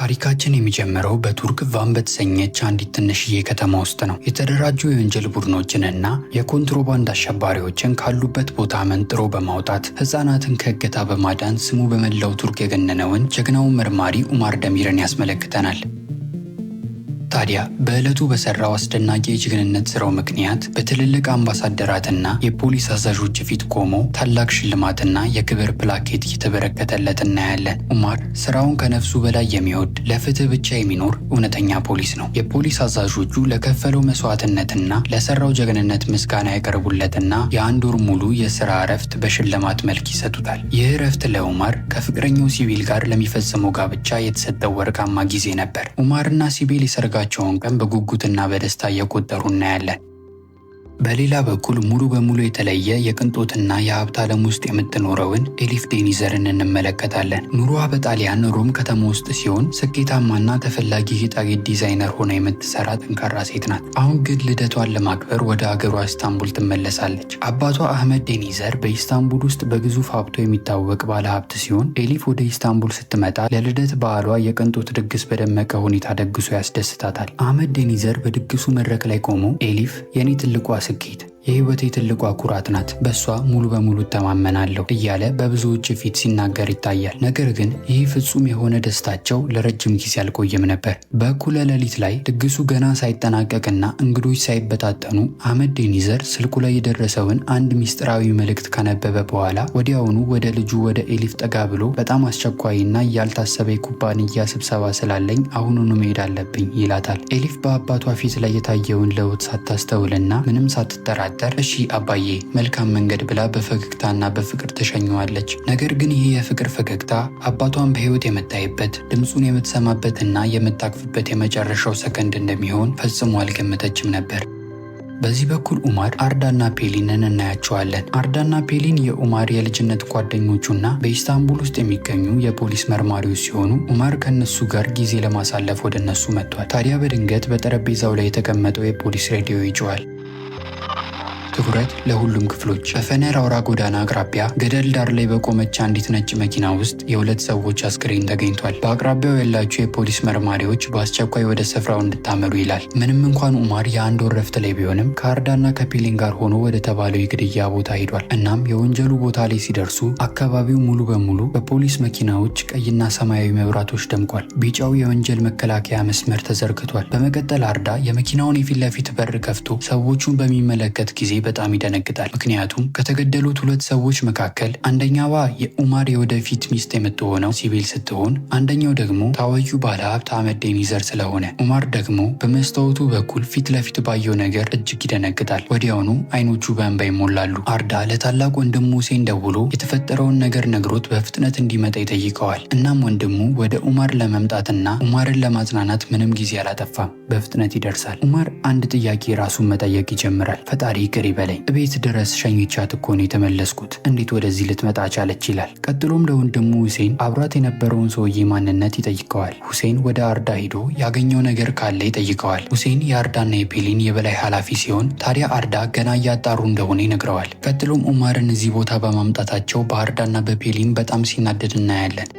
ታሪካችን የሚጀምረው በቱርክ ቫን በተሰኘች አንዲት ትንሽዬ ከተማ ውስጥ ነው። የተደራጁ የወንጀል ቡድኖችንና የኮንትሮባንድ አሸባሪዎችን ካሉበት ቦታ መንጥሮ በማውጣት ሕፃናትን ከእገታ በማዳን ስሙ በመላው ቱርክ የገነነውን ጀግናውን መርማሪ ኡማር ደሚርን ያስመለክተናል። ታዲያ በዕለቱ በሰራው አስደናቂ የጀግንነት ስራው ምክንያት በትልልቅ አምባሳደራትና የፖሊስ አዛዦች ፊት ቆሞ ታላቅ ሽልማትና የክብር ፕላኬት እየተበረከተለት እናያለን። ኡማር ስራውን ከነፍሱ በላይ የሚወድ፣ ለፍትህ ብቻ የሚኖር እውነተኛ ፖሊስ ነው። የፖሊስ አዛዦቹ ለከፈለው መስዋዕትነትና ለሰራው ጀግንነት ምስጋና ያቀርቡለትና የአንድ ወር ሙሉ የስራ እረፍት በሽልማት መልክ ይሰጡታል። ይህ እረፍት ለኡማር ከፍቅረኛው ሲቢል ጋር ለሚፈጽመው ጋብቻ የተሰጠው ወርቃማ ጊዜ ነበር። ኡማርና ሲቢል የሰርጋቸውን ቀን በጉጉትና በደስታ እየቆጠሩ እናያለን። በሌላ በኩል ሙሉ በሙሉ የተለየ የቅንጦትና የሀብት ዓለም ውስጥ የምትኖረውን ኤሊፍ ዴኒዘርን እንመለከታለን። ኑሯ በጣሊያን ሮም ከተማ ውስጥ ሲሆን ስኬታማና ተፈላጊ ጌጣጌጥ ዲዛይነር ሆና የምትሰራ ጠንካራ ሴት ናት። አሁን ግን ልደቷን ለማክበር ወደ ሀገሯ ኢስታንቡል ትመለሳለች። አባቷ አህመድ ዴኒዘር በኢስታንቡል ውስጥ በግዙፍ ሀብቱ የሚታወቅ ባለ ሀብት ሲሆን ኤሊፍ ወደ ኢስታንቡል ስትመጣ ለልደት በዓሏ የቅንጦት ድግስ በደመቀ ሁኔታ ደግሶ ያስደስታታል። አህመድ ዴኒዘር በድግሱ መድረክ ላይ ቆሞ "ኤሊፍ የኔ ትልቋ ስኬት፣ የህይወቴ ትልቋ ኩራት ናት። በእሷ ሙሉ በሙሉ እተማመናለሁ" እያለ በብዙዎች ፊት ሲናገር ይታያል። ነገር ግን ይህ ፍጹም የሆነ ደስታቸው ለረጅም ጊዜ አልቆየም ነበር። በእኩለ ሌሊት ላይ ድግሱ ገና ሳይጠናቀቅና እንግዶች ሳይበታተኑ አህመድ ዴኒዘር ስልኩ ላይ የደረሰውን አንድ ሚስጥራዊ መልእክት ካነበበ በኋላ ወዲያውኑ ወደ ልጁ ወደ ኤሊፍ ጠጋ ብሎ "በጣም አስቸኳይና ያልታሰበ የኩባንያ ስብሰባ ስላለኝ አሁኑኑ መሄድ አለብኝ" ይላታል። ኤሊፍ በአባቷ ፊት ላይ የታየውን ለውጥ ሳታስተውልና ምንም ሳትጠራጠር "እሺ አባዬ፣ መልካም መንገድ" ብላ በፈገግታና በፍቅር ትሸኘዋለች። ነገር ግን ይህ የፍቅር ፈገግታ አባቷን በህይወት የምታይበት፣ ድምፁን የምትሰማበትና የምታቅፍበት የመጨረሻው ሰከንድ እንደሚሆን ፈጽሞ አልገመተችም ነበር። በዚህ በኩል ኡማር፣ አርዳና ፔሊንን እናያቸዋለን። አርዳና ፔሊን የኡማር የልጅነት ጓደኞቹና በኢስታንቡል ውስጥ የሚገኙ የፖሊስ መርማሪዎች ሲሆኑ ኡማር ከነሱ ጋር ጊዜ ለማሳለፍ ወደ እነሱ መጥቷል። ታዲያ በድንገት በጠረጴዛው ላይ የተቀመጠው የፖሊስ ሬዲዮ ይጮኻል። ትኩረት ለሁሉም ክፍሎች። በፈነር አውራ ጎዳና አቅራቢያ ገደል ዳር ላይ በቆመች አንዲት ነጭ መኪና ውስጥ የሁለት ሰዎች አስክሬን ተገኝቷል። በአቅራቢያው ያላችሁ የፖሊስ መርማሪዎች በአስቸኳይ ወደ ስፍራው እንድታመሩ ይላል። ምንም እንኳን ኡማር የአንድ ወር ረፍት ላይ ቢሆንም ከአርዳና ከፔሊን ጋር ሆኖ ወደ ተባለው የግድያ ቦታ ሄዷል። እናም የወንጀሉ ቦታ ላይ ሲደርሱ አካባቢው ሙሉ በሙሉ በፖሊስ መኪናዎች፣ ቀይና ሰማያዊ መብራቶች ደምቋል። ቢጫው የወንጀል መከላከያ መስመር ተዘርግቷል። በመቀጠል አርዳ የመኪናውን የፊት ለፊት በር ከፍቶ ሰዎቹን በሚመለከት ጊዜ በጣም ይደነግጣል። ምክንያቱም ከተገደሉት ሁለት ሰዎች መካከል አንደኛዋ የኡማር የወደፊት ሚስት የምትሆነው ሲቢል ስትሆን አንደኛው ደግሞ ታዋቂው ባለሀብት አህመድ ዴኒዘር ስለሆነ፣ ኡማር ደግሞ በመስታወቱ በኩል ፊት ለፊት ባየው ነገር እጅግ ይደነግጣል። ወዲያውኑ አይኖቹ በእንባ ይሞላሉ። አርዳ ለታላቅ ወንድሙ ሁሴን ደውሎ የተፈጠረውን ነገር ነግሮት በፍጥነት እንዲመጣ ይጠይቀዋል። እናም ወንድሙ ወደ ኡማር ለመምጣትና ኡማርን ለማጽናናት ምንም ጊዜ አላጠፋም። በፍጥነት ይደርሳል። ኡማር አንድ ጥያቄ ራሱን መጠየቅ ይጀምራል። "ፈጣሪ ይቅር ይበለኝ፣ እቤት ድረስ ሸኝቻት እኮ ነው የተመለስኩት፣ እንዴት ወደዚህ ልትመጣ ቻለች?" ይላል። ቀጥሎም ለወንድሙ ሁሴን አብሯት የነበረውን ሰውዬ ማንነት ይጠይቀዋል። ሁሴን ወደ አርዳ ሂዶ ያገኘው ነገር ካለ ይጠይቀዋል። ሁሴን የአርዳና የፔሊን የበላይ ኃላፊ ሲሆን ታዲያ አርዳ ገና እያጣሩ እንደሆነ ይነግረዋል። ቀጥሎም ኡማርን እዚህ ቦታ በማምጣታቸው በአርዳና በፔሊን በጣም ሲናደድ እናያለን።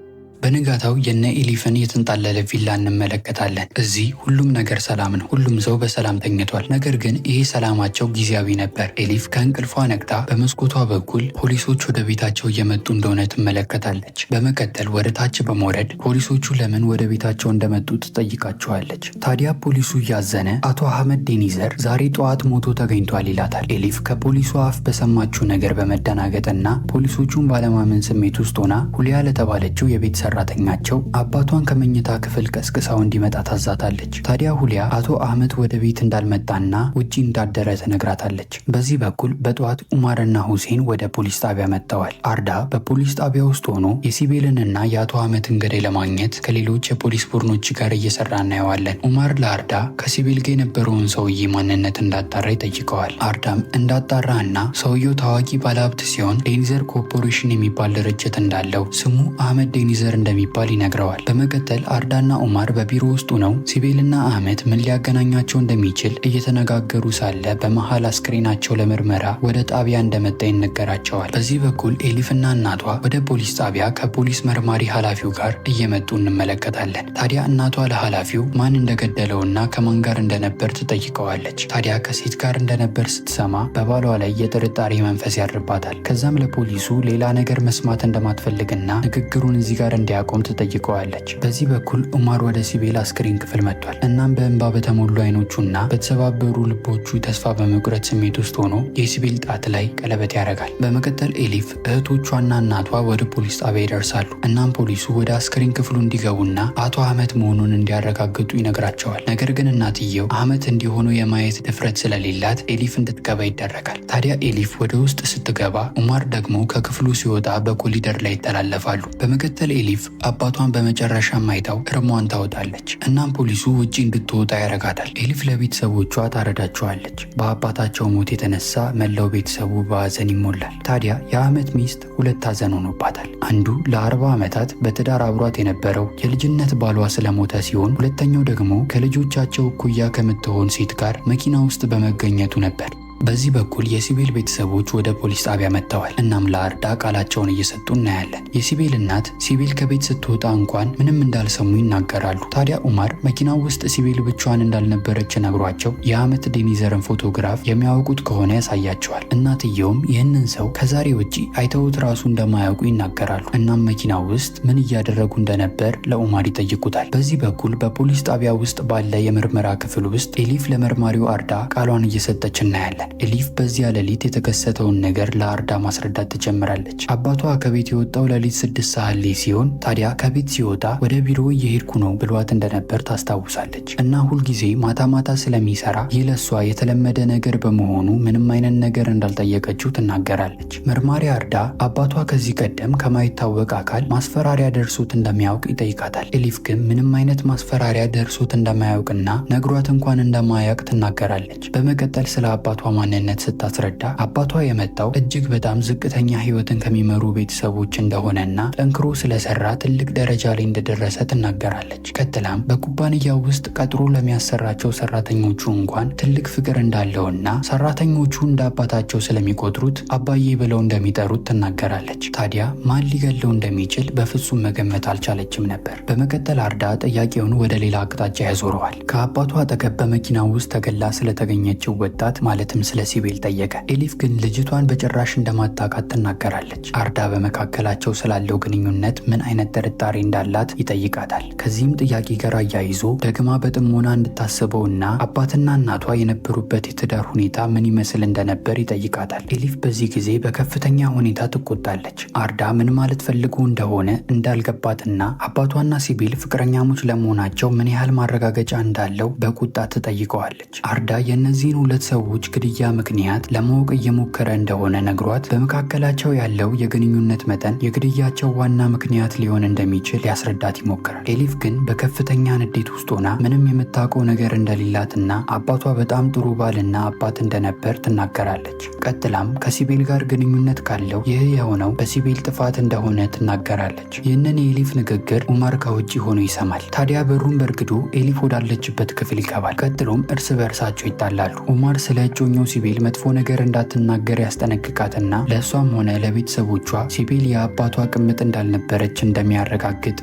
በንጋታው የነ ኤሊፍን የተንጣለለ ቪላ እንመለከታለን። እዚህ ሁሉም ነገር ሰላም ነው። ሁሉም ሰው በሰላም ተኝቷል። ነገር ግን ይሄ ሰላማቸው ጊዜያዊ ነበር። ኤሊፍ ከእንቅልፏ ነቅታ በመስኮቷ በኩል ፖሊሶች ወደ ቤታቸው እየመጡ እንደሆነ ትመለከታለች። በመቀጠል ወደ ታች በመውረድ ፖሊሶቹ ለምን ወደ ቤታቸው እንደመጡ ትጠይቃቸዋለች። ታዲያ ፖሊሱ እያዘነ "አቶ አህመድ ዴኒዘር ዛሬ ጠዋት ሞቶ ተገኝቷል" ይላታል። ኤሊፍ ከፖሊሱ አፍ በሰማችው ነገር በመደናገጥና ፖሊሶቹን ባለማመን ስሜት ውስጥ ሆና ሁሊያ ለተባለችው የቤት ሰራተኛቸው አባቷን ከመኝታ ክፍል ቀስቅሳው እንዲመጣ ታዛታለች። ታዲያ ሁሊያ አቶ አህመድ ወደ ቤት እንዳልመጣና ውጪ እንዳደረ ትነግራታለች። በዚህ በኩል በጠዋት ኡማርና ሁሴን ወደ ፖሊስ ጣቢያ መጥተዋል። አርዳ በፖሊስ ጣቢያ ውስጥ ሆኖ የሲቤልንና የአቶ አህመድን ገዳይ ለማግኘት ከሌሎች የፖሊስ ቡድኖች ጋር እየሰራ እናየዋለን። ኡማር ለአርዳ ከሲቤል ጋር የነበረውን ሰውዬ ማንነት እንዳጣራ ይጠይቀዋል። አርዳም እንዳጣራ እና ሰውየው ታዋቂ ባለሀብት ሲሆን ዴኒዘር ኮርፖሬሽን የሚባል ድርጅት እንዳለው፣ ስሙ አህመድ ዴኒዘር እንደሚባል ይነግረዋል። በመቀጠል አርዳና ኡማር በቢሮ ውስጥ ሆነው ሲቤልና አህመት ምን ሊያገናኛቸው እንደሚችል እየተነጋገሩ ሳለ በመሃል አስክሬናቸው ለምርመራ ወደ ጣቢያ እንደመጣ ይነገራቸዋል። በዚህ በኩል ኤሊፍና እናቷ ወደ ፖሊስ ጣቢያ ከፖሊስ መርማሪ ኃላፊው ጋር እየመጡ እንመለከታለን። ታዲያ እናቷ ለኃላፊው ማን እንደገደለውና ከማን ጋር እንደነበር ትጠይቀዋለች። ታዲያ ከሴት ጋር እንደነበር ስትሰማ በባሏ ላይ የጥርጣሬ መንፈስ ያድርባታል። ከዛም ለፖሊሱ ሌላ ነገር መስማት እንደማትፈልግና ንግግሩን እዚህ ጋር እንዲያቆም ትጠይቀዋለች። በዚህ በኩል ኡማር ወደ ሲቤል አስክሬን ክፍል መጥቷል። እናም በእንባ በተሞሉ አይኖቹና በተሰባበሩ ልቦቹ ተስፋ በመቁረጥ ስሜት ውስጥ ሆኖ የሲቤል ጣት ላይ ቀለበት ያደርጋል። በመቀጠል ኤሊፍ እህቶቿና እናቷ ወደ ፖሊስ ጣቢያ ይደርሳሉ። እናም ፖሊሱ ወደ አስክሬን ክፍሉ እንዲገቡና አቶ አህመድ መሆኑን እንዲያረጋግጡ ይነግራቸዋል። ነገር ግን እናትየው አህመድ እንዲሆኑ የማየት ድፍረት ስለሌላት ኤሊፍ እንድትገባ ይደረጋል። ታዲያ ኤሊፍ ወደ ውስጥ ስትገባ ኡማር ደግሞ ከክፍሉ ሲወጣ በኮሊደር ላይ ይተላለፋሉ። በመቀጠል ኤሊፍ አባቷን በመጨረሻ አይታው እርሟን ታወጣለች። እናም ፖሊሱ ውጪ እንድትወጣ ያረጋታል። ኤሊፍ ለቤተሰቦቿ ታረዳቸዋለች። በአባታቸው ሞት የተነሳ መላው ቤተሰቡ በሀዘን ይሞላል። ታዲያ የአህመድ ሚስት ሁለት ሀዘን ሆኖባታል። አንዱ ለ40 ዓመታት በትዳር አብሯት የነበረው የልጅነት ባሏ ስለሞተ ሲሆን፣ ሁለተኛው ደግሞ ከልጆቻቸው እኩያ ከምትሆን ሴት ጋር መኪና ውስጥ በመገኘቱ ነበር። በዚህ በኩል የሲቤል ቤተሰቦች ወደ ፖሊስ ጣቢያ መጥተዋል። እናም ለአርዳ ቃላቸውን እየሰጡ እናያለን። የሲቤል እናት ሲቤል ከቤት ስትወጣ እንኳን ምንም እንዳልሰሙ ይናገራሉ። ታዲያ ኡማር መኪናው ውስጥ ሲቤል ብቻዋን እንዳልነበረች ነግሯቸው የአህመት ዴኒዘርን ፎቶግራፍ የሚያውቁት ከሆነ ያሳያቸዋል። እናትየውም ይህንን ሰው ከዛሬ ውጪ አይተውት ራሱ እንደማያውቁ ይናገራሉ። እናም መኪናው ውስጥ ምን እያደረጉ እንደነበር ለኡማር ይጠይቁታል። በዚህ በኩል በፖሊስ ጣቢያ ውስጥ ባለ የምርመራ ክፍል ውስጥ ኤሊፍ ለመርማሪው አርዳ ቃሏን እየሰጠች እናያለን። ኤሊፍ በዚያ ሌሊት የተከሰተውን ነገር ለአርዳ ማስረዳት ትጀምራለች። አባቷ ከቤት የወጣው ሌሊት 6 ሰዓት ላይ ሲሆን ታዲያ ከቤት ሲወጣ ወደ ቢሮ እየሄድኩ ነው ብሏት እንደነበር ታስታውሳለች። እና ሁልጊዜ ማታ ማታ ስለሚሰራ ይህ ለሷ የተለመደ ነገር በመሆኑ ምንም አይነት ነገር እንዳልጠየቀችው ትናገራለች። መርማሪ አርዳ አባቷ ከዚህ ቀደም ከማይታወቅ አካል ማስፈራሪያ ደርሶት እንደሚያውቅ ይጠይቃታል። ኤሊፍ ግን ምንም አይነት ማስፈራሪያ ደርሶት እንደማያውቅና ነግሯት እንኳን እንደማያውቅ ትናገራለች። በመቀጠል ስለ አባቷ ማንነት ስታስረዳ አባቷ የመጣው እጅግ በጣም ዝቅተኛ ሕይወትን ከሚመሩ ቤተሰቦች እንደሆነና ጠንክሮ ስለሰራ ትልቅ ደረጃ ላይ እንደደረሰ ትናገራለች። ቀጥላም በኩባንያው ውስጥ ቀጥሮ ለሚያሰራቸው ሰራተኞቹ እንኳን ትልቅ ፍቅር እንዳለውና ሰራተኞቹ እንደ አባታቸው ስለሚቆጥሩት አባዬ ብለው እንደሚጠሩት ትናገራለች። ታዲያ ማን ሊገለው እንደሚችል በፍጹም መገመት አልቻለችም ነበር። በመቀጠል አርዳ ጥያቄውን ወደ ሌላ አቅጣጫ ያዞረዋል። ከአባቷ አጠገብ በመኪናው ውስጥ ተገላ ስለተገኘችው ወጣት ማለትም ስለ ሲቤል ጠየቀ። ኤሊፍ ግን ልጅቷን በጭራሽ እንደማታውቃት ትናገራለች። አርዳ በመካከላቸው ስላለው ግንኙነት ምን አይነት ጥርጣሬ እንዳላት ይጠይቃታል። ከዚህም ጥያቄ ጋር አያይዞ ደግማ በጥሞና እንድታስበውና አባትና እናቷ የነበሩበት የትዳር ሁኔታ ምን ይመስል እንደነበር ይጠይቃታል። ኤሊፍ በዚህ ጊዜ በከፍተኛ ሁኔታ ትቆጣለች። አርዳ ምን ማለት ፈልጎ እንደሆነ እንዳልገባትና አባቷና ሲቤል ፍቅረኛሞች ለመሆናቸው ምን ያህል ማረጋገጫ እንዳለው በቁጣ ትጠይቀዋለች። አርዳ የእነዚህን ሁለት ሰዎች ግድያ ምክንያት ለማወቅ እየሞከረ እንደሆነ ነግሯት በመካከላቸው ያለው የግንኙነት መጠን የግድያቸው ዋና ምክንያት ሊሆን እንደሚችል ሊያስረዳት ይሞክራል። ኤሊፍ ግን በከፍተኛ ንዴት ውስጥ ሆና ምንም የምታውቀው ነገር እንደሌላትና አባቷ በጣም ጥሩ ባልና አባት እንደነበር ትናገራለች። ቀጥላም ከሲቤል ጋር ግንኙነት ካለው ይህ የሆነው በሲቤል ጥፋት እንደሆነ ትናገራለች። ይህንን የኤሊፍ ንግግር ኡማር ከውጭ ሆኖ ይሰማል። ታዲያ በሩን በርግዶ ኤሊፍ ወዳለችበት ክፍል ይገባል። ቀጥሎም እርስ በእርሳቸው ይጣላሉ። ኡማር ስለ እጮኛው ሲቤል መጥፎ ነገር እንዳትናገር ያስጠነቅቃትና ለእሷም ሆነ ለቤተሰቦቿ ሲቤል የአባቷ ቅምጥ እንዳልነበረች እንደሚያረጋግጥ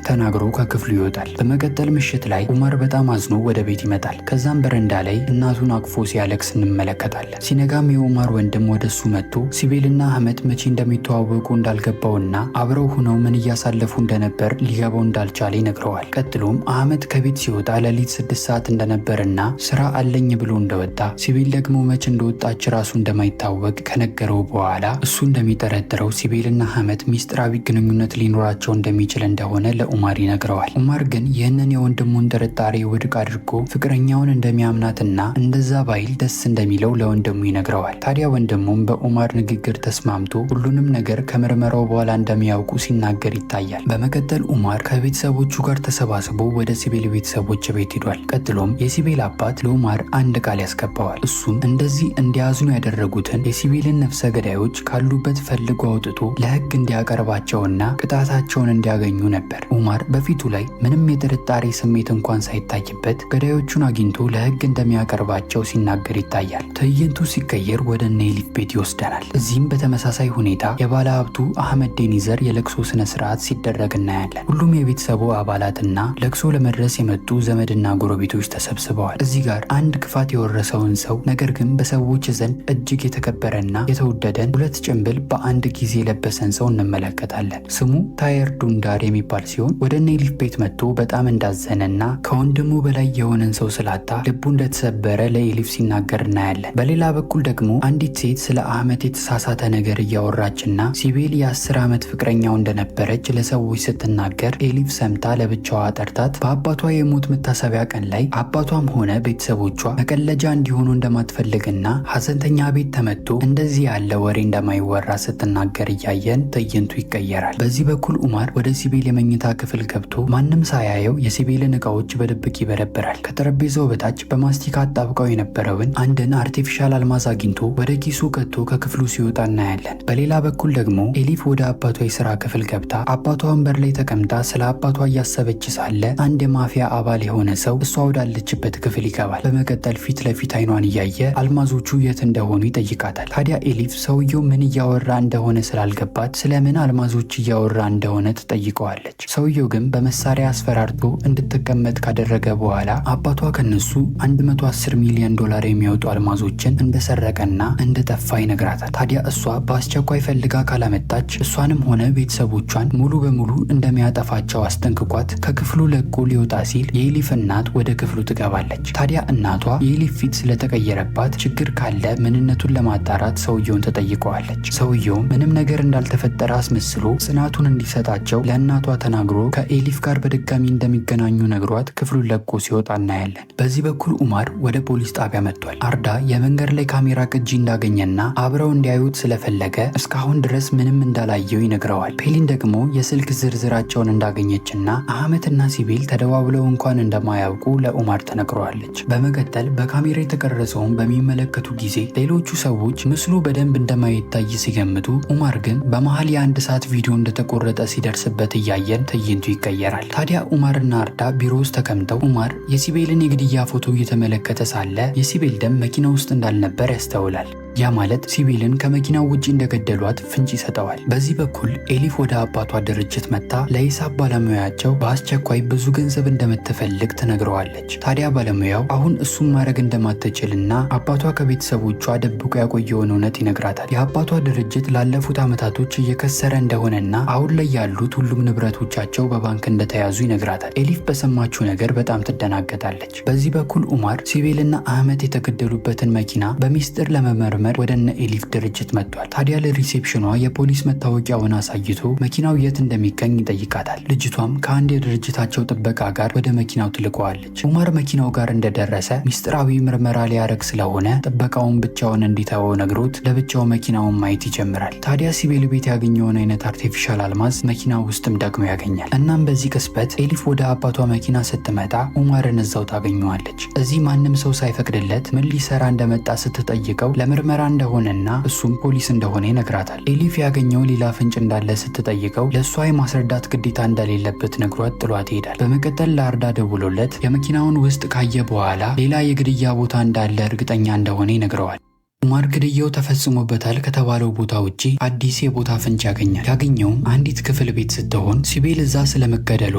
ተናግሮ ከክፍሉ ይወጣል። በመቀጠል ምሽት ላይ ኡማር በጣም አዝኖ ወደ ቤት ይመጣል። ከዛም በረንዳ ላይ እናቱን አቅፎ ሲያለቅስ እንመለከታለን። ሲነጋም የኡማር ወንድም ወደ እሱ መጥቶ ሲቤልና አህመድ መቼ እንደሚተዋወቁ እንዳልገባውና አብረው ሆነው ምን እያሳለፉ እንደነበር ሊገባው እንዳልቻለ ይነግረዋል። ቀጥሎም አህመድ ከቤት ሲወጣ ሌሊት 6 ሰዓት እንደነበርና ስራ አለኝ ብሎ እንደወጣ ሲቤል ደግሞ መች እንደወጣች ራሱ እንደማይታወቅ ከነገረው በኋላ እሱ እንደሚጠረጥረው ሲቤልና አህመድ ሚስጥራዊ ግንኙነት ሊኖራቸው እንደሚችል እንደሆነ ለኡማር ይነግረዋል። ኡማር ግን ይህንን የወንድሙን ጥርጣሬ ውድቅ አድርጎ ፍቅረኛውን እንደሚያምናትና እንደዛ ባይል ደስ እንደሚለው ለወንድሙ ይነግረዋል። ታዲያ ወንድሙም በኡማር ንግግር ተስማምቶ ሁሉንም ነገር ከምርመራው በኋላ እንደሚያውቁ ሲናገር ይታያል። በመቀጠል ኡማር ከቤተሰቦቹ ጋር ተሰባስቦ ወደ ሲቤል ቤተሰቦች ቤት ሄዷል። ቀጥሎም የሲቤል አባት ለኡማር አንድ ቃል ያስገባዋል። እሱም እንደዚህ እንዲያዝኑ ያደረጉትን የሲቤልን ነፍሰ ገዳዮች ካሉበት ፈልጎ አውጥቶ ለህግ እንዲያቀርባቸውና ቅጣታቸውን እንዲያገኙ ነበር። ኡማር በፊቱ ላይ ምንም የጥርጣሬ ስሜት እንኳን ሳይታይበት ገዳዮቹን አግኝቶ ለህግ እንደሚያቀርባቸው ሲናገር ይታያል። ትዕይንቱ ሲቀየር ወደ እነ ኤሊፍ ቤት ይወስደናል። እዚህም በተመሳሳይ ሁኔታ የባለ ሀብቱ አህመድ ዴኒዘር የለቅሶ ስነ ስርዓት ሲደረግ እናያለን። ሁሉም የቤተሰቡ አባላትና ለቅሶ ለመድረስ የመጡ ዘመድና ጎረቤቶች ተሰብስበዋል። እዚህ ጋር አንድ ክፋት የወረሰውን ሰው ነገር ግን በሰዎች ዘንድ እጅግ የተከበረና የተወደደን ሁለት ጭንብል በአንድ ጊዜ የለበሰን ሰው እንመለከታለን። ስሙ ታየር ዱንዳር የሚባል ሲሆን ወደ እነ ኤሊፍ ቤት መጥቶ በጣም እንዳዘነና ከወንድሙ በላይ የሆነን ሰው ስላጣ ልቡ እንደተሰበረ ለኤሊፍ ሲናገር እናያለን። በሌላ በኩል ደግሞ አንዲት ሴት ስለ አህመድ የተሳሳተ ነገር እያወራችና ሲቤል የ10 ዓመት ፍቅረኛው እንደነበረች ለሰዎች ስትናገር ኤሊፍ ሰምታ ለብቻዋ ጠርታት በአባቷ የሞት መታሰቢያ ቀን ላይ አባቷም ሆነ ቤተሰቦቿ መቀለጃ እንዲሆኑ እንደማትፈልግና ሀዘንተኛ ቤት ተመቶ እንደዚህ ያለ ወሬ እንደማይወራ ስትናገር እያየን ትዕይንቱ ይቀየራል። በዚህ በኩል ኡማር ወደ ሲቤል የመኝታ ክፍል ገብቶ ማንም ሳያየው የሲቤልን እቃዎች በድብቅ ይበረብራል። ከጠረጴዛው በታች በማስቲካ አጣብቀው የነበረውን አንድን artificial አልማዝ አግኝቶ ወደ ኪሱ ከቶ ከክፍሉ ሲወጣ እናያለን። በሌላ በኩል ደግሞ ኤሊፍ ወደ አባቷ የስራ ክፍል ገብታ አባቷ ወንበር ላይ ተቀምጣ ስለ አባቷ እያሰበች ሳለ አንድ የማፊያ አባል የሆነ ሰው እሷ ወዳለችበት ክፍል ይገባል። በመቀጠል ፊት ለፊት አይኗን እያየ አልማዞቹ የት እንደሆኑ ይጠይቃታል። ታዲያ ኤሊፍ ሰውየው ምን እያወራ እንደሆነ ስላልገባት ስለምን አልማዞች እያወራ እንደሆነ ትጠይቀዋለች። ሰውየው ግን በመሳሪያ አስፈራርቶ እንድትቀመጥ ካደረገ በኋላ አባቷ ከነሱ 110 ሚሊዮን ዶላር የሚያወጡ አልማዞችን እንደሰረቀና እንደጠፋ ይነግራታል። ታዲያ እሷ በአስቸኳይ ፈልጋ ካላመጣች እሷንም ሆነ ቤተሰቦቿን ሙሉ በሙሉ እንደሚያጠፋቸው አስጠንቅቋት ከክፍሉ ለቆ ሊወጣ ሲል የኤሊፍ እናት ወደ ክፍሉ ትገባለች። ታዲያ እናቷ የኤሊፍ ፊት ስለተቀየረባት ችግር ካለ ምንነቱን ለማጣራት ሰውየውን ትጠይቀዋለች። ሰውየውም ምንም ነገር እንዳልተፈጠረ አስመስሎ ጽናቱን እንዲሰጣቸው ለእናቷ ተናግሮ ከኤሊፍ ጋር በድጋሚ እንደሚገናኙ ነግሯት ክፍሉን ለቆ ሲወጣ እናያለን። በዚህ በኩል ኡማር ወደ ፖሊስ ጣቢያ መጥቷል። አርዳ የመንገድ ላይ ካሜራ ቅጂ እንዳገኘና አብረው እንዲያዩት ስለፈለገ እስካሁን ድረስ ምንም እንዳላየው ይነግረዋል። ፔሊን ደግሞ የስልክ ዝርዝራቸውን እንዳገኘችና አህመድና ሲቤል ተደዋውለው እንኳን እንደማያውቁ ለኡማር ተነግረዋለች። በመቀጠል በካሜራ የተቀረጸውን በሚመለከቱ ጊዜ ሌሎቹ ሰዎች ምስሉ በደንብ እንደማይታይ ሲገምቱ፣ ኡማር ግን በመሃል የአንድ ሰዓት ቪዲዮ እንደተቆረጠ ሲደርስበት እያየን ትዕይንቱ ይቀየራል። ታዲያ ኡማርና አርዳ ቢሮ ውስጥ ተቀምጠው ኡማር የሲቤልን የግድያ ፎቶ እየተመለከተ ሳለ የሲቤል ደም መኪና ውስጥ እንዳልነበር ያስተውላል። ያ ማለት ሲቤልን ከመኪናው ውጪ እንደገደሏት ፍንጭ ይሰጠዋል። በዚህ በኩል ኤሊፍ ወደ አባቷ ድርጅት መጥታ ለሂሳብ ባለሙያቸው በአስቸኳይ ብዙ ገንዘብ እንደምትፈልግ ትነግረዋለች። ታዲያ ባለሙያው አሁን እሱን ማድረግ እንደማትችልና አባቷ ከቤተሰቦቿ ደብቆ ያቆየውን እውነት ይነግራታል። የአባቷ ድርጅት ላለፉት ዓመታቶች እየከሰረ እንደሆነና አሁን ላይ ያሉት ሁሉም ንብረቶቻቸው በባንክ እንደተያዙ ይነግራታል። ኤሊፍ በሰማችው ነገር በጣም ትደናገጣለች። በዚህ በኩል ኡማር ሲቤልና አህመድ የተገደሉበትን መኪና በሚስጥር ለመመርመር ወደ እነ ኤሊፍ ድርጅት መጥቷል። ታዲያ ለ reception ኗ የፖሊስ መታወቂያውን አሳይቶ መኪናው የት እንደሚገኝ ይጠይቃታል። ልጅቷም ከአንድ የድርጅታቸው ጥበቃ ጋር ወደ መኪናው ትልከዋለች። ኡማር መኪናው ጋር እንደደረሰ ሚስጥራዊ ምርመራ ሊያደርግ ስለሆነ ጥበቃውን ብቻውን እንዲተወው ነግሮት ለብቻው መኪናውን ማየት ይጀምራል። ታዲያ ሲቤል ቤት ያገኘውን አይነት artificial አልማዝ መኪናው ውስጥም ደግሞ ያገኛል። እናም በዚህ ቅጽበት ኤሊፍ ወደ አባቷ መኪና ስትመጣ ኡማርን እዛው ታገኘዋለች። እዚህ ማንም ሰው ሳይፈቅድለት ምን ሊሰራ እንደመጣ ስትጠይቀው ለምርመራ እንደሆነና እሱም ፖሊስ እንደሆነ ይነግራታል። ኤሊፍ ያገኘው ሌላ ፍንጭ እንዳለ ስትጠይቀው ለእሷ የማስረዳት ግዴታ እንደሌለበት ነግሯት ጥሏት ይሄዳል። በመቀጠል ለአርዳ ደውሎለት የመኪናውን ውስጥ ካየ በኋላ ሌላ የግድያ ቦታ እንዳለ እርግጠኛ እንደሆነ ይነግረዋል። ኡማር ግድያው ተፈጽሞበታል ከተባለው ቦታ ውጪ አዲስ የቦታ ፍንጭ ያገኛል። ያገኘውም አንዲት ክፍል ቤት ስትሆን ሲቤል እዛ ስለመገደሏ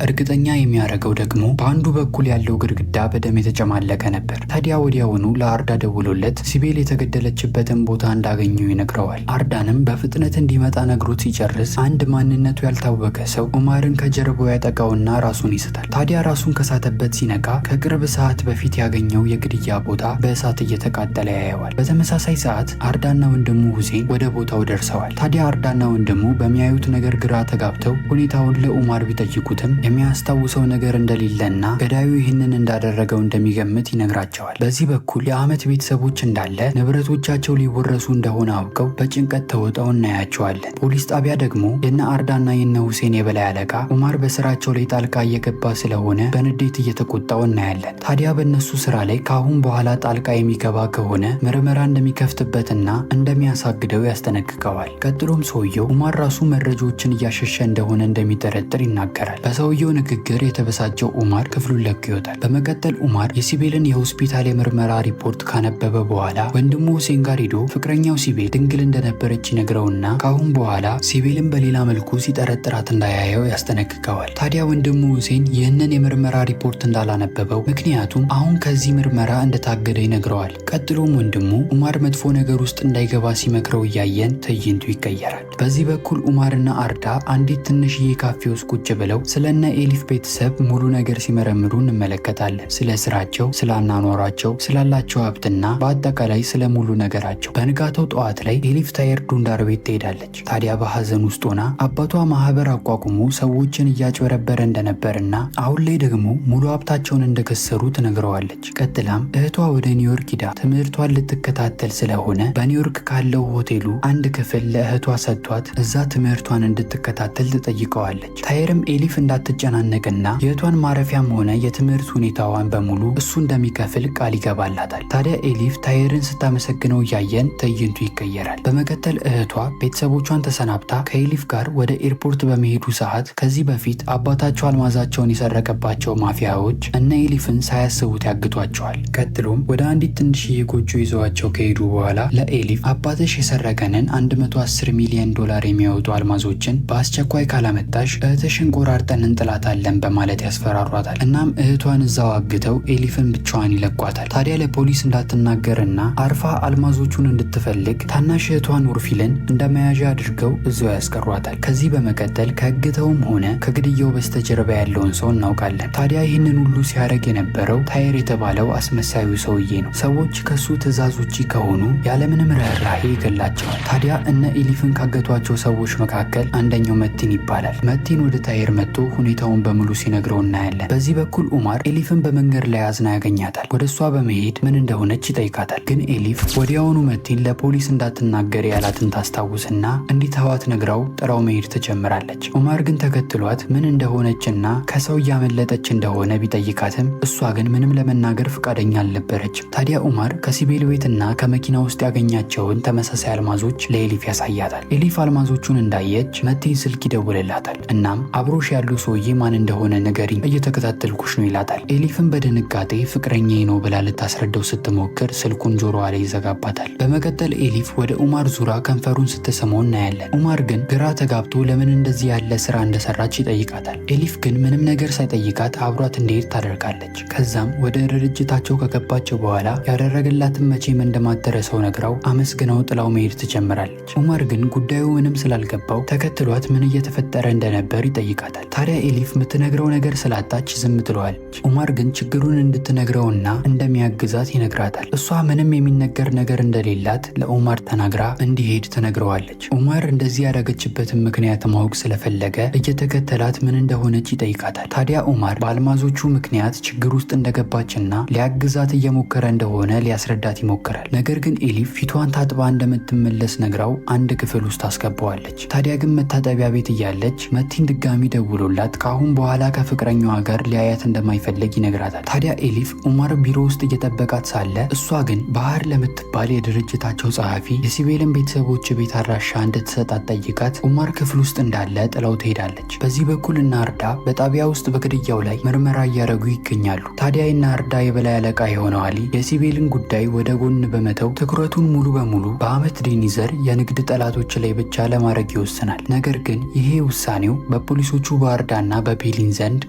እርግጠኛ የሚያደርገው ደግሞ በአንዱ በኩል ያለው ግድግዳ በደም የተጨማለቀ ነበር። ታዲያ ወዲያውኑ ለአርዳ ደውሎለት ሲቤል የተገደለችበትን ቦታ እንዳገኘው ይነግረዋል። አርዳንም በፍጥነት እንዲመጣ ነግሮት ሲጨርስ አንድ ማንነቱ ያልታወቀ ሰው ኡማርን ከጀርባው ያጠቃውና ራሱን ይስታል። ታዲያ ራሱን ከሳተበት ሲነቃ ከቅርብ ሰዓት በፊት ያገኘው የግድያ ቦታ በእሳት እየተቃጠለ ያየዋል። በተመሳሳይ ሰዓት አርዳና ወንድሙ ሁሴን ወደ ቦታው ደርሰዋል። ታዲያ አርዳና ወንድሙ በሚያዩት ነገር ግራ ተጋብተው ሁኔታውን ለኡማር ቢጠይቁትም የሚያስታውሰው ነገር እንደሌለና ገዳዩ ይህንን እንዳደረገው እንደሚገምት ይነግራቸዋል። በዚህ በኩል የአህመድ ቤተሰቦች እንዳለ ንብረቶቻቸው ሊወረሱ እንደሆነ አውቀው በጭንቀት ተውጠው እናያቸዋለን። ፖሊስ ጣቢያ ደግሞ የነ አርዳና የነ ሁሴን የበላይ አለቃ ኡማር በስራቸው ላይ ጣልቃ እየገባ ስለሆነ በንዴት እየተቆጣው እናያለን። ታዲያ በእነሱ ስራ ላይ ከአሁን በኋላ ጣልቃ የሚገባ ከሆነ ምርመራ እንደሚከፍትበትና እንደሚያሳግደው ያስጠነቅቀዋል። ቀጥሎም ሰውየው ኡማር ራሱ መረጃዎችን እያሸሸ እንደሆነ እንደሚጠረጥር ይናገራል። በሰውየው ንግግር የተበሳጨው ኡማር ክፍሉን ለቆ ይወጣል። በመቀጠል ኡማር የሲቤልን የሆስፒታል የምርመራ ሪፖርት ካነበበ በኋላ ወንድሙ ሁሴን ጋር ሄዶ ፍቅረኛው ሲቤል ድንግል እንደነበረች ይነግረውና ካሁን በኋላ ሲቤልን በሌላ መልኩ ሲጠረጥራት እንዳያየው ያስጠነቅቀዋል። ታዲያ ወንድሙ ሁሴን ይህንን የምርመራ ሪፖርት እንዳላነበበው ምክንያቱም አሁን ከዚህ ምርመራ እንደታገደ ይነግረዋል። ቀጥሎም ወንድሙ ኡማር መጥፎ ነገር ውስጥ እንዳይገባ ሲመክረው እያየን ትዕይንቱ ይቀየራል። በዚህ በኩል ኡማርና አርዳ አንዲት ትንሽዬ ካፌ ውስጥ ቁጭ ብለው ስለነ ኤሊፍ ቤተሰብ ሙሉ ነገር ሲመረምሩ እንመለከታለን። ስለ ስራቸው፣ ስለ አኗኗራቸው፣ ስላላቸው ሀብትና በአጠቃላይ ስለ ሙሉ ነገራቸው። በንጋታው ጠዋት ላይ ኤሊፍ ታየር ዱንዳር ቤት ትሄዳለች። ታዲያ በሀዘን ውስጥ ሆና አባቷ ማህበር አቋቁሞ ሰዎችን እያጭበረበረ እንደነበርና አሁን ላይ ደግሞ ሙሉ ሀብታቸውን እንደከሰሩ ትነግረዋለች። ቀጥላም እህቷ ወደ ኒውዮርክ ሂዳ ትምህርቷን ልትከታተል ስለሆነ በኒውዮርክ ካለው ሆቴሉ አንድ ክፍል ለእህቷ ሰጥቷት እዛ ትምህርቷን እንድትከታተል ትጠይቀዋለች። ታየርም ኤሊፍ እንዳትጨናነቅና የእህቷን ማረፊያም ሆነ የትምህርት ሁኔታዋን በሙሉ እሱ እንደሚከፍል ቃል ይገባላታል። ታዲያ ኤሊፍ ታየርን ስታመሰግነው እያየን ትዕይንቱ ይቀየራል። በመቀጠል እህቷ ቤተሰቦቿን ተሰናብታ ከኤሊፍ ጋር ወደ ኤርፖርት በመሄዱ ሰዓት ከዚህ በፊት አባታቸው አልማዛቸውን የሰረቀባቸው ማፊያዎች እነ ኤሊፍን ሳያስቡት ያግቷቸዋል። ቀጥሎም ወደ አንዲት ትንሽዬ ጎጆ ይዘዋቸው ከሄዱ በኋላ ለኤሊፍ አባትሽ የሰረቀንን 110 ሚሊዮን ዶላር የሚያወጡ አልማዞችን በአስቸኳይ ካላመጣሽ እህትሽን ቆራርጠን እንጥላታለን በማለት ያስፈራሯታል። እናም እህቷን እዛው አግተው ኤሊፍን ብቻዋን ይለቋታል። ታዲያ ለፖሊስ እንዳትናገርና አርፋ አልማዞቹን እንድትፈልግ ታናሽ እህቷን ኑርፊልን እንደ መያዣ አድርገው እዛው ያስቀሯታል። ከዚህ በመቀጠል ከእገታውም ሆነ ከግድያው በስተጀርባ ያለውን ሰው እናውቃለን። ታዲያ ይህንን ሁሉ ሲያደርግ የነበረው ታየር የተባለው አስመሳዩ ሰውዬ ነው። ሰዎች ከሱ ትዕዛዝ ውጪ ከሆኑ ያለምንም ርኅራሄ ይገላቸዋል። ታዲያ እነ ኤሊፍን ካገቷቸው ሰዎች መካከል አንደኛው መቲን ይባላል። መቲን ወደ ታየር መጥቶ ሁኔታውን በሙሉ ሲነግረው እናያለን። በዚህ በኩል ኡማር ኤሊፍን በመንገድ ላይ አዝና ያገኛታል። ወደ እሷ በመሄድ ምን እንደሆነች ይጠይቃታል። ግን ኤሊፍ ወዲያውኑ መቲን ለፖሊስ እንዳትናገር ያላትን ታስታውስና እንዲተዋት ነግራው ጥራው መሄድ ትጀምራለች። ኡማር ግን ተከትሏት ምን እንደሆነችና ከሰው እያመለጠች እንደሆነ ቢጠይቃትም እሷ ግን ምንም ለመናገር ፈቃደኛ አልነበረችም። ታዲያ ኡማር ከሲቤል ቤትና ከመኪና ውስጥ ያገኛቸውን ተመሳሳይ አልማዞች ለኤሊፍ ያሳያታል። ኤሊፍ አልማዞቹን እንዳየች መቲን ስልክ ይደውልላታል። እናም አብሮሽ ያሉ ሰውዬ ማን እንደሆነ ንገሪኝ፣ እየተከታተልኩሽ ነው ይላታል። ኤሊፍን በድንጋጤ ፍቅረኛዬ ነው ብላ ልታስረዳው ስትሞክር ስልኩን ጆሮዋ ላይ ይዘጋባታል። በመቀጠል ኤሊፍ ወደ ኡማር ዙራ ከንፈሩን ስትስመው እናያለን። ኡማር ግን ግራ ተጋብቶ ለምን እንደዚህ ያለ ስራ እንደሰራች ይጠይቃታል። ኤሊፍ ግን ምንም ነገር ሳይጠይቃት አብሯት እንዲሄድ ታደርጋለች። ከዛም ወደ ድርጅታቸው ከገባቸው በኋላ ያደረገላትን መቼም እንደማትረሳው ነግራው አመስግነው ጥላው መሄድ ትጀምራለች። ኡማር ግን ጉዳዩ ምንም ስላልገባው ተከትሏት ምን እየተፈጠረ እንደነበር ይጠይቃታል። ታዲያ ኤሊፍ የምትነግረው ነገር ስላጣች ዝም ትለዋለች። ኡማር ግን ችግሩን እንድትነግረውና እንደሚያግዛት ይነግራታል። እሷ ምንም የሚነገር ነገር እንደሌላት ለኡማር ተናግራ እንዲሄድ ትነግረዋለች። ኡማር እንደዚህ ያደረገችበትን ምክንያት ማወቅ ስለፈለገ እየተከተላት ምን እንደሆነች ይጠይቃታል። ታዲያ ኡማር በአልማዞቹ ምክንያት ችግር ውስጥ እንደገባችና ሊያግዛት እየሞከረ እንደሆነ ሊያስረዳት ይሞክራል። ነገር ግን ኤሊፍ ፊቷን ታጥባ እንደምትመለስ ነግራው አንድ ክፍል ውስጥ አስገባዋለች። ታዲያ ግን መታጠቢያ ቤት እያለች መቲን ድጋሚ ደውሎላት ከአሁን በኋላ ከፍቅረኛዋ ጋር ሊያያት እንደማይፈልግ ይነግራታል። ታዲያ ኤሊፍ ኡማር ቢሮ ውስጥ እየጠበቃት ሳለ እሷ ግን ባህር ለምትባል የድርጅታቸው ጸሐፊ የሲቤልን ቤተሰቦች ቤት አድራሻ እንድትሰጣት ጠይቃት ኡማር ክፍል ውስጥ እንዳለ ጥላው ትሄዳለች። በዚህ በኩል እነ አርዳ በጣቢያ ውስጥ በግድያው ላይ ምርመራ እያደረጉ ይገኛሉ። ታዲያ የእነ አርዳ የበላይ አለቃ የሆነው አሊ የሲቤልን ጉዳይ ወደ ጎን በመተው ትኩረቱን ሙሉ በሙሉ በአመት ዴኒዘር የንግድ ጠላቶች ላይ ብቻ ለማድረግ ይወስናል። ነገር ግን ይሄ ውሳኔው በፖሊሶቹ በአርዳና በፔሊን ዘንድ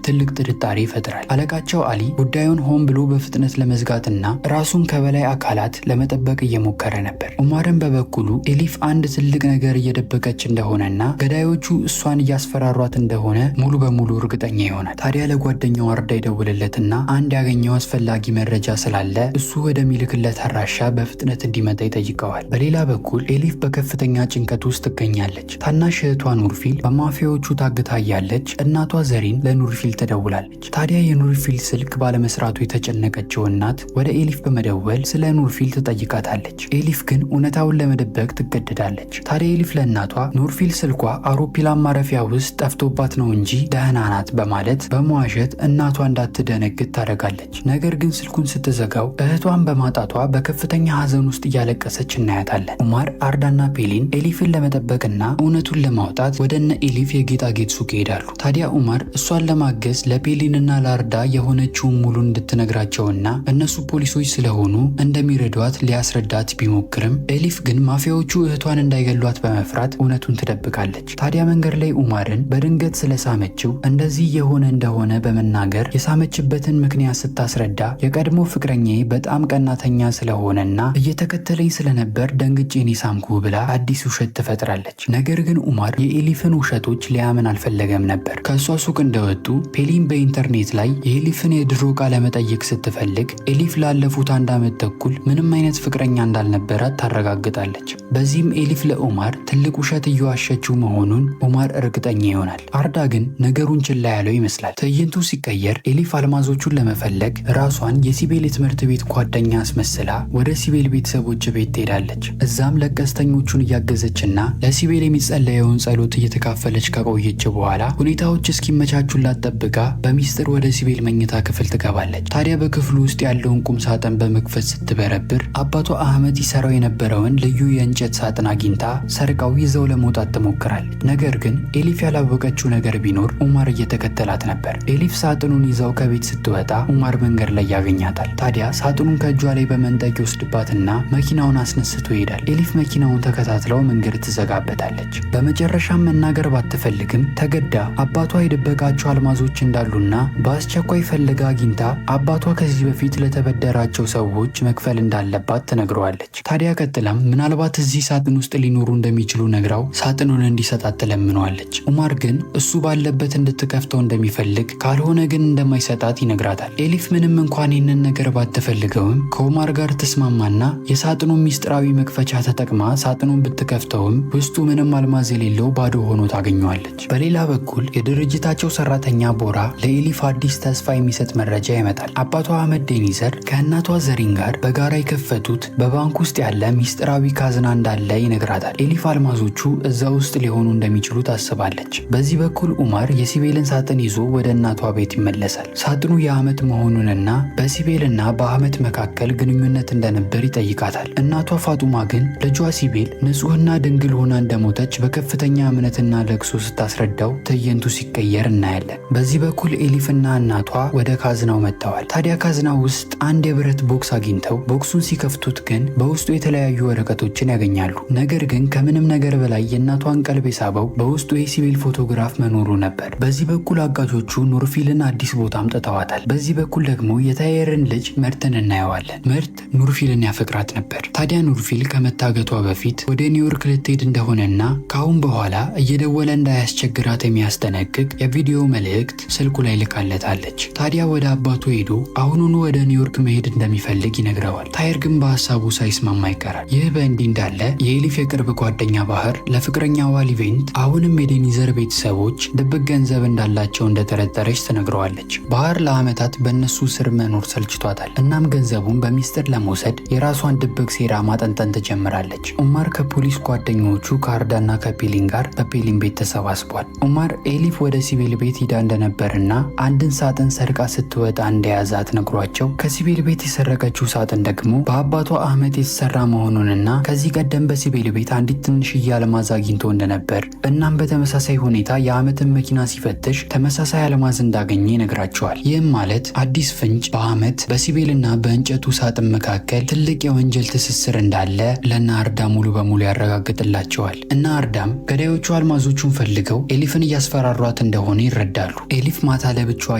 ትልቅ ጥርጣሬ ይፈጥራል። አለቃቸው አሊ ጉዳዩን ሆን ብሎ በፍጥነት ለመዝጋትና ራሱን ከበላይ አካላት ለመጠበቅ እየሞከረ ነበር። ኡማርን በበኩሉ ኤሊፍ አንድ ትልቅ ነገር እየደበቀች እንደሆነና ገዳዮቹ እሷን እያስፈራሯት እንደሆነ ሙሉ በሙሉ እርግጠኛ ይሆናል። ታዲያ ለጓደኛው አርዳ ይደውልለትና አንድ ያገኘው አስፈላጊ መረጃ ስላለ እሱ ወደሚልክለት አድራሻ በፍጥነት እንዲመጣ ይጠይቀዋል። በሌላ በኩል ኤሊፍ በከፍተኛ ጭንቀት ውስጥ ትገኛለች። ታናሽ እህቷ ኑርፊል በማፊያዎቹ ታግታ እያለች እናቷ ዘሪን ለኑርፊል ትደውላለች። ታዲያ የኑርፊል ስልክ ባለመስራቱ የተጨነቀችው እናት ወደ ኤሊፍ በመደወል ስለ ኑርፊል ትጠይቃታለች። ኤሊፍ ግን እውነታውን ለመደበቅ ትገደዳለች። ታዲያ ኤሊፍ ለእናቷ ኑርፊል ስልኳ አውሮፕላን ማረፊያ ውስጥ ጠፍቶባት ነው እንጂ ደህና ናት በማለት በመዋሸት እናቷ እንዳትደነግጥ ታደርጋለች። ነገር ግን ስልኩን ስትዘጋው እህቷን በማጣቷ በከፍተኛ ሀዘን ውስጥ እያለቀሰች እናያታለን። ኡማር፣ አርዳና ፔሊን ኤሊፍን ለመጠበቅና እውነቱን ለማውጣት ወደ እነ ኤሊፍ የጌጣጌጥ ሱቅ ይሄዳሉ። ታዲያ ኡማር እሷን ለማገዝ ለፔሊንና ለአርዳ የሆነችውን ሙሉ እንድትነግራቸውና እነሱ ፖሊሶች ስለሆኑ እንደሚረዷት ሊያስረዳት ቢሞክርም ኤሊፍ ግን ማፊያዎቹ እህቷን እንዳይገሏት በመፍራት እውነቱን ትደብቃለች። ታዲያ መንገድ ላይ ኡማርን በድንገት ስለሳመችው እንደዚህ የሆነ እንደሆነ በመናገር የሳመችበትን ምክንያት ስታስረዳ የቀድሞ ፍቅረኛዬ በጣም ቀናተኛ ስለሆነና እየተከተለኝ ስለነበር ደንግጬ ነው የሳምኩ ብላ አዲስ ውሸት ትፈጥራለች። ነገር ግን ኡማር የኤሊፍን ውሸቶች ሊያምን አልፈለገም ነበር። ከእሷ ሱቅ እንደወጡ ፔሊን በኢንተርኔት ላይ የኤሊፍን የድሮ ቃለ መጠይቅ ስትፈልግ ኤሊፍ ላለፉት 1 ዓመት ተኩል ምንም አይነት ፍቅረኛ እንዳልነበራት ታረጋግጣለች። በዚህም ኤሊፍ ለኡማር ትልቅ ውሸት እየዋሸችው መሆኑን ኡማር እርግጠኛ ይሆናል። አርዳ ግን ነገሩን ችላ ያለው ይመስላል። ትዕይንቱ ሲቀየር ኤሊፍ አልማዞቹን ለመፈለግ ራሷን የሲቤል የትምህርት ቤት ጓደኛ አስመስላ ወደ ሲቤል ቤተሰቦች ቤት ትሄዳለች። እዛም ለቀስተኞቹን እያገዘችና ለሲቤል የሚጸለየውን ጸሎት እየተካፈለች ከቆየች በኋላ ሁኔታዎች እስኪመቻቹላት ጠብቃ በሚስጥር ወደ ሲቤል መኝታ ክፍል ትገባለች። ታዲያ በክፍሉ ውስጥ ያለውን ቁም ሳጥን በመክፈት ስትበረብር አባቷ አህመድ ይሰራው የነበረውን ልዩ የእንጨት ሳጥን አግኝታ ሰርቃው ይዘው ለመውጣት ትሞክራለች። ነገር ግን ኤሊፍ ያላወቀችው ነገር ቢኖር ኡማር እየተከተላት ነበር። ኤሊፍ ሳጥኑን ይዛው ከቤት ስትወጣ ኡማር መንገድ ላይ ያገኛታል። ታዲያ ሳጥኑን ከእጇ ላይ በመንጠቅ ይወስድባትና መኪናውን አስነስቶ ይሄዳል። ኤሊፍ መኪናውን ተከታትለው መንገድ ትዘጋበታለች። በመጨረሻም መናገር ባትፈልግም ተገዳ አባቷ የደበቃቸው አልማዞች እንዳሉና በአስቸኳይ ፈልጋ አግኝታ አባቷ ከዚህ በፊት ለተበደራቸው ሰዎች መክፈል እንዳለባት ትነግረዋለች። ታዲያ ቀጥላም ምናልባት እዚህ ሳጥን ውስጥ ሊኖሩ እንደሚችሉ ነግራው ሳጥኑን እንዲሰጣት ትለምነዋለች። ኡማር ግን እሱ ባለበት እንድትከፍተው እንደሚፈልግ ካልሆነ ግን እንደማይሰጣት ይነግራታል። ኤሊፍ ምንም እንኳን ይህንን ነገር ባትፈልገውም ከኡማር ጋር ተስማማና የሳጥኑን ሚስጥራዊ መክፈቻ ተጠቅማ ሳጥኑን ብትከፍተውም ውስጡ ምንም አልማዝ የሌለው ባዶ ሆኖ ታገኘዋለች። በሌላ በኩል የድርጅታቸው ሰራተኛ ቦራ ለኤሊፍ አዲስ ተስፋ የሚሰጥ መረጃ ይመጣል። አባቷ አህመድ ዴኒዘር ከእናቷ ዘሪን ጋር በጋራ የከፈቱት በባንክ ውስጥ ያለ ሚስጥራዊ ካዝና እንዳለ ይነግራታል። ኤሊፍ አልማዞቹ እዛ ውስጥ ሊሆኑ እንደሚችሉ ታስባለች። በዚህ በኩል ኡማር የሲቤልን ሳጥን ይዞ ወደ እናቷ ቤት ይመለሳል። ሳጥኑ የአህመድ መሆኑንና በሲቤልና በአህመድ መካከል ግንኙነት እንደነበር ይጠይቃታል። እናቷ ፋጡማ ግን ልጇ ሲቤል ንጹሕና ድንግል ሆና እንደሞተች በከፍተኛ እምነትና ለቅሶ ስታስረዳው ትዕይንቱ ሲቀየር እናያለን። በዚህ በኩል ኤሊፍና እናቷ ወደ ካዝናው መጥተዋል። ታዲያ ካዝናው ውስጥ አንድ የብረት box አግኝተው box ኡን ሲከፍቱት ግን በውስጡ የተለያዩ ወረቀቶችን ያገኛሉ። ነገር ግን ከምንም ነገር በላይ የእናቷን ቀልብ የሳበው በውስጡ የሲቤል ፎቶግራፍ መኖሩ ነበር። በዚህ በኩል አጋቾቹ ኑርፊልን አዲስ ቦታ አምጥተዋታል። በዚህ በኩል ደግሞ የታየርን ልጅ መርትን እናየዋለን። መርት ኑርፊልን ያፈቅራት ነበር። ታዲያ ኑርፊል ከመታገቷ በፊት ወደ ኒውዮርክ ልትሄድ እንደሆነና ከአሁን በኋላ እየደወለ እንዳያስቸግራት የሚያስጠነቅቅ የቪዲዮ መልእክት ስልኩ ላይ ልካለታለች። ታዲያ ወደ አባቱ ሄዶ አሁኑኑ ወደ ኒውዮርክ መሄድ እንደሚፈልግ ይነግረዋል። ታየር ግን በሀሳቡ ሳይስማማ ይቀራል። ይህ በእንዲህ እንዳለ የኤሊፍ የቅርብ ጓደኛ ባህር ለፍቅረኛዋ ሊቬንት አሁንም የዴኒዘር ቤተሰቦች ድብቅ ገንዘብ እንዳላቸው እንደጠረጠረች ትነግረዋለች። ባህር ለዓመታት በእነሱ ስር መኖር ሰልችቷታል። እናም ገንዘቡን በሚስጥር ለመውሰድ የራሷን ድብቅ ሴራ ማጠንጠን ትጀምራለች። ኡማር ከፖሊስ ጓደኞቹ ከአርዳና ከፔሊን ጋር በፔሊን ቤት ተሰባስቧል። ኡማር ኤሊፍ ወደ ሲቤል ቤት ሂዳ እንደነበርና አንድን ሳጥን ሰርቃ ስትወጣ እንደያዛት ነግሯቸው ከሲቤል ቤት የሰረቀችው ሳጥን ደግሞ በአባቷ አህመድ የተሰራ መሆኑንና ከዚህ ቀደም በሲቤል ቤት አንዲት ትንሽዬ አልማዝ አግኝቶ እንደነበር እናም በተመሳሳይ ሁኔታ የአህመድን መኪና ሲፈትሽ ተመሳሳይ አልማዝ እንዳገኘ ይነግራቸዋል። ይህም ማለት አዲስ ፍንጭ በአህመድ በሲቤልና በእንጨቱ ሳጥን መካከል ትልቅ የወንጀል ትስስር እንዳለ ለእነ አርዳ ሙሉ በሙሉ ያረጋግጥላቸዋል። እነ አርዳም ገዳዮቹ አልማዞቹን ፈልገው ኤሊፍን እያስፈራሯት እንደሆነ ይረዳሉ። ኤሊፍ ማታ ለብቻዋ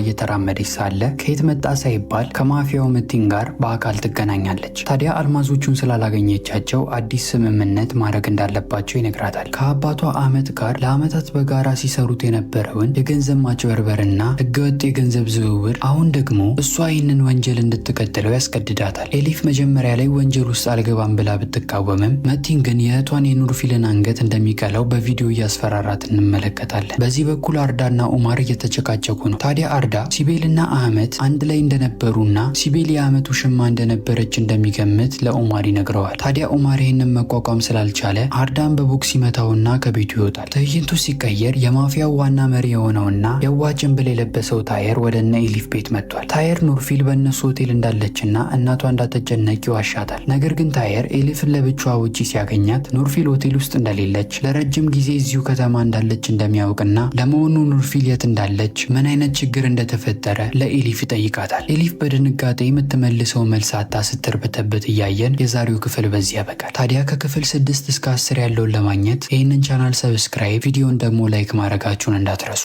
እየተራመደች ሳለ ከየት መጣ ሳይባል ከማፊያው ምቲን ጋር በአካል ትገናኛለች። ታዲያ አልማዞቹን ስላላገኘቻቸው አዲስ ስምምነት ማድረግ እንዳለባቸው ይነግራታል። ከአባቷ አህመድ ጋር ለዓመታት በጋራ ሲሰሩት የነበረውን የገንዘብ ማጭበርበርና ህገወጥ የገንዘብ ዝውውር አሁን ደግሞ እሷ ይህንን ወንጀል እንድትቀጥለው ያስገድዳታል። ኤሊፍ መጀመሪያ ላይ ወንጀል ውስጥ አልገባም ብላ ብትቃወምም መቲን ግን የእህቷን የኑርፊልን አንገት እንደሚቀላው በቪዲዮ እያስፈራራት እንመለከታለን። በዚህ በኩል አርዳና ኡማር እየተጨቃጨቁ ነው። ታዲያ አርዳ ሲቤልና አህመድ አንድ ላይ እንደነበሩና ሲቤል የአህመድ ውሽማ እንደነበረች እንደሚገምት ለኡማር ይነግረዋል። ታዲያ ኡማር ይህንን መቋቋም ስላልቻለ አርዳን በቦክስ ይመታውና ከቤቱ ይወጣል። ትዕይንቱ ሲቀየር የማፊያው ዋና መሪ የሆነውና የዋህ ጭንብል የለበሰው ታየር ወደ እነ ኤሊፍ ቤት መጥቷል። ታየር ኑርፊል በእነሱ ሆቴል እንዳለችና እናቷ እንዳትጨነቅ ይዋሻታል። ይሻታል። ነገር ግን ታየር ኤሊፍን ለብቻዋ ውጪ ሲያገኛት ኑርፊል ሆቴል ውስጥ እንደሌለች፣ ለረጅም ጊዜ እዚሁ ከተማ እንዳለች እንደሚያውቅና ለመሆኑ ኑርፊል የት እንዳለች፣ ምን አይነት ችግር እንደተፈጠረ ለኤሊፍ ይጠይቃታል። ኤሊፍ በድንጋጤ የምትመልሰው መልስ አጥታ ስትርበተበት እያየን የዛሬው ክፍል በዚህ ያበቃል። ታዲያ ከክፍል 6 እስከ 10 ያለውን ለማግኘት ይህንን channel subscribe፣ ቪዲዮን ደግሞ like ማድረጋችሁን እንዳትረሱ።